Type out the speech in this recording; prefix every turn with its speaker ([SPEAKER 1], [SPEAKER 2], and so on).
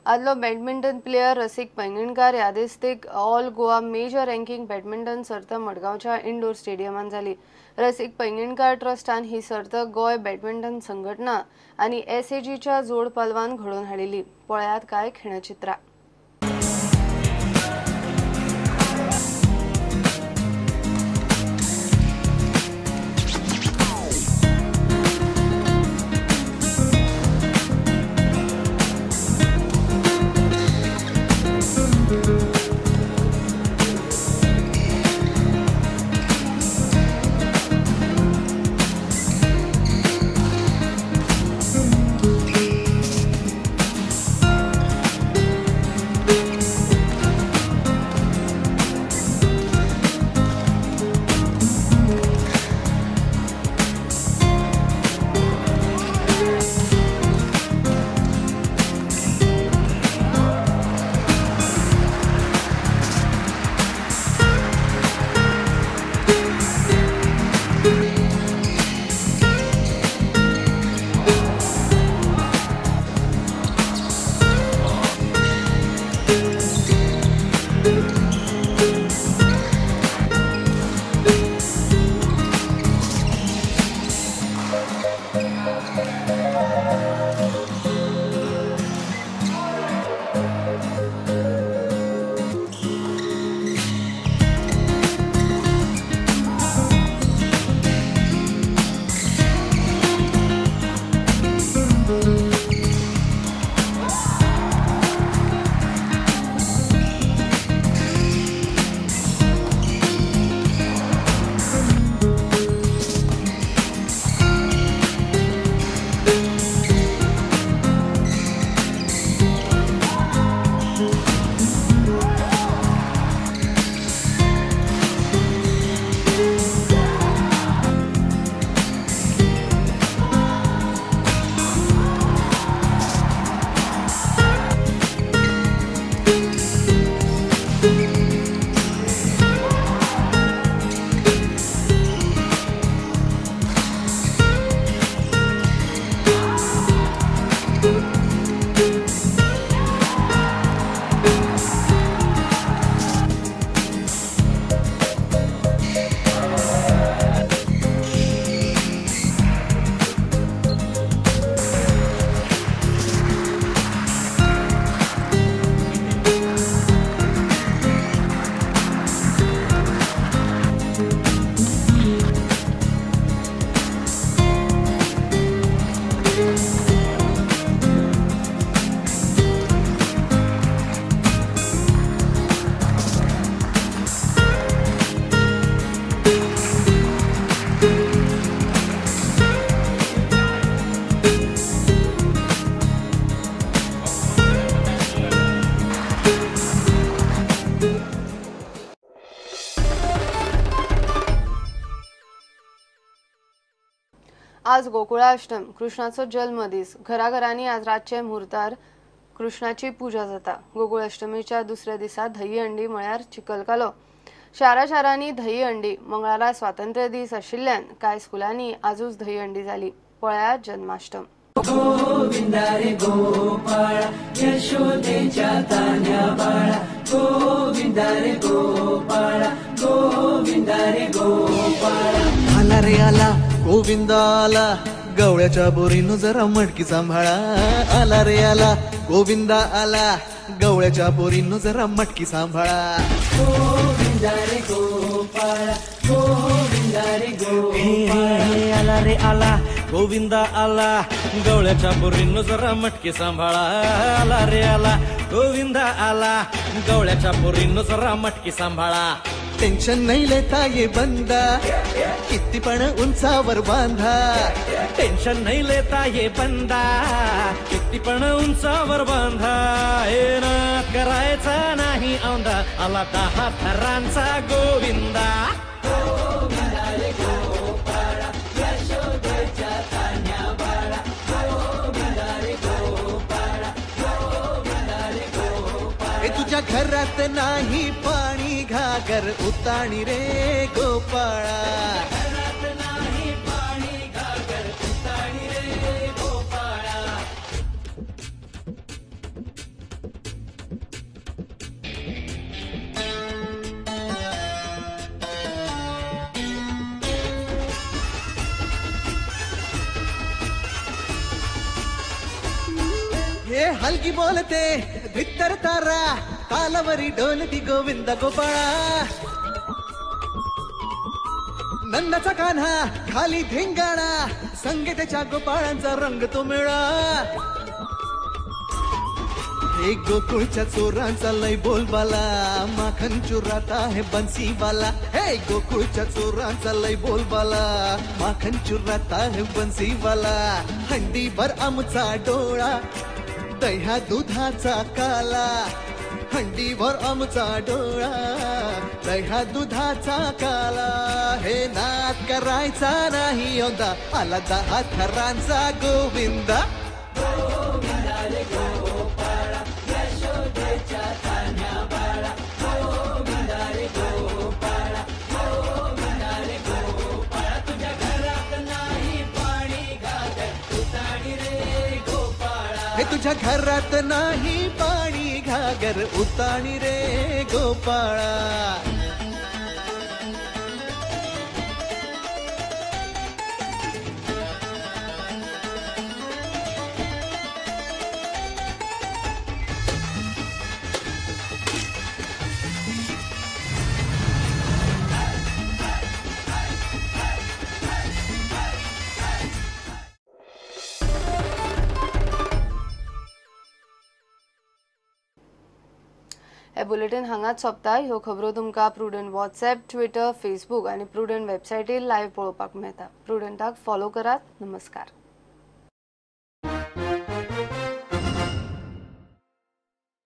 [SPEAKER 1] आदलो badminton player रसिक पैंगीणकार यादिस्तीक all Goa major ranking badminton सर्त मडगांवच्या इंडोर स्टेडियमांत जाली. रसिक पैंगीणकार ट्रस्टान ही सर्त गोंय बॅडमिंटन संघटना आनी एसएजीच्या जोड पालवान घडोवन हाडिल्ली. पळयात काय खिणचित्रां. आज गोकुळाष्टम कृष्णाचो जल्मदीस. घराघरांनी आज रातचे म्हुर्तार कृष्णाची पूजा जाता. गोकुळाष्टमीच्या दुसऱ्या दिसा दही हंडी म्हळ्यार चिखलकालो. शारा शारांनी दही हंडी. मंगळारा स्वातंत्र्य दीस आशिल्ल्यान कांय स्कुलांनी आजूच दही हंडी जाली. पळयात जन्माष्टम.
[SPEAKER 2] गोविंदा रे गोपाळा यशोदेच्या तान्या बाळा, गोविंदा रे गोपाळा, गोविंदा रे गोपाळा.
[SPEAKER 3] आला रे आला गोविंदा आला, गवळ्याच्या बोरीनो जरा मटकी सांभाळा. आला रे आला गोविंदा आला, गवळ्याच्या बोरीनो जरा मटकी सांभाळा.
[SPEAKER 2] गोविंदा रे गोपाळा, गोविंदा रे गोपाळा.
[SPEAKER 4] आला रे आला गोविंदा आला, गवळ्याच्या पोरींनो जरा मटकी सांभाळा. आला रे आला गोविंदा आला, गवळ्याच्या पोरींनो जरा मटकी सांभाळा.
[SPEAKER 3] टेन्शन नाही लेता ये बंदा, किती पण उंचावर बांधा.
[SPEAKER 4] टेन्शन नाही लेता ये बंदा, किती पण उंचावर बांधा. हे ना करायचा नाही औंधा, आला 10 थरांचा गोविंदा.
[SPEAKER 2] गोविंदा रे गोपाळा यशोदेच्या तान्या बाळा, गोविंदा रे गोपाळा, गोविंदा रे गोपाळा.
[SPEAKER 3] तुझ्या घरात नाही पाणी घागर उताणी रे गोपाळा.
[SPEAKER 2] घरात नाही पाणी घागर उताणी रे गोपाळा.
[SPEAKER 3] हलगी बोलते भित्तर तारा, तालावरी डोलती गोविंद गोपाळा. नंदाचा कान्हा खाली धिंगाणा, संगीताच्या गोपाळांचा रंग तो मिळा. हे गोकुळच्या चोरांचा लय बोलबाला, माखन चुराता हे बन्सीवाला. हे गोकुळच्या चोरांचा लय बोलबाला, माखन चुराता हे बन्सीवाला. हंडीवर आमचा डोळा, दह्या दुधाचा काला. हंडीवर आमचा डोळा, दह्या दुधाचा काला. हे नाद करायचा नाही औंधा, आला 10 थरांचा गोविंदा.
[SPEAKER 2] गोविंदा रे गोपाळा, यशोदेच्या तान्ह्या बाळा. गोविंदा रे गोपाळा, गोविंदा रे गोपाळा. तुझ्या घरात नाही पाणी घागर उताणी रे गोपाळा.
[SPEAKER 3] हे तुझ्या घरात नाही पाणी घागर उताणी रे गोपाळा.
[SPEAKER 1] हे बुलेटिन हांगाच सोंपता. ह्यो खबरो तुमकां प्रुडंट वॉट्सएप, ट्विटर, फेसबूक आनी प्रुडंट वेबसायटीर लायव्ह पळोवपाक मेळटा. प्रुडंटाक फॉलो करात. नमस्कार.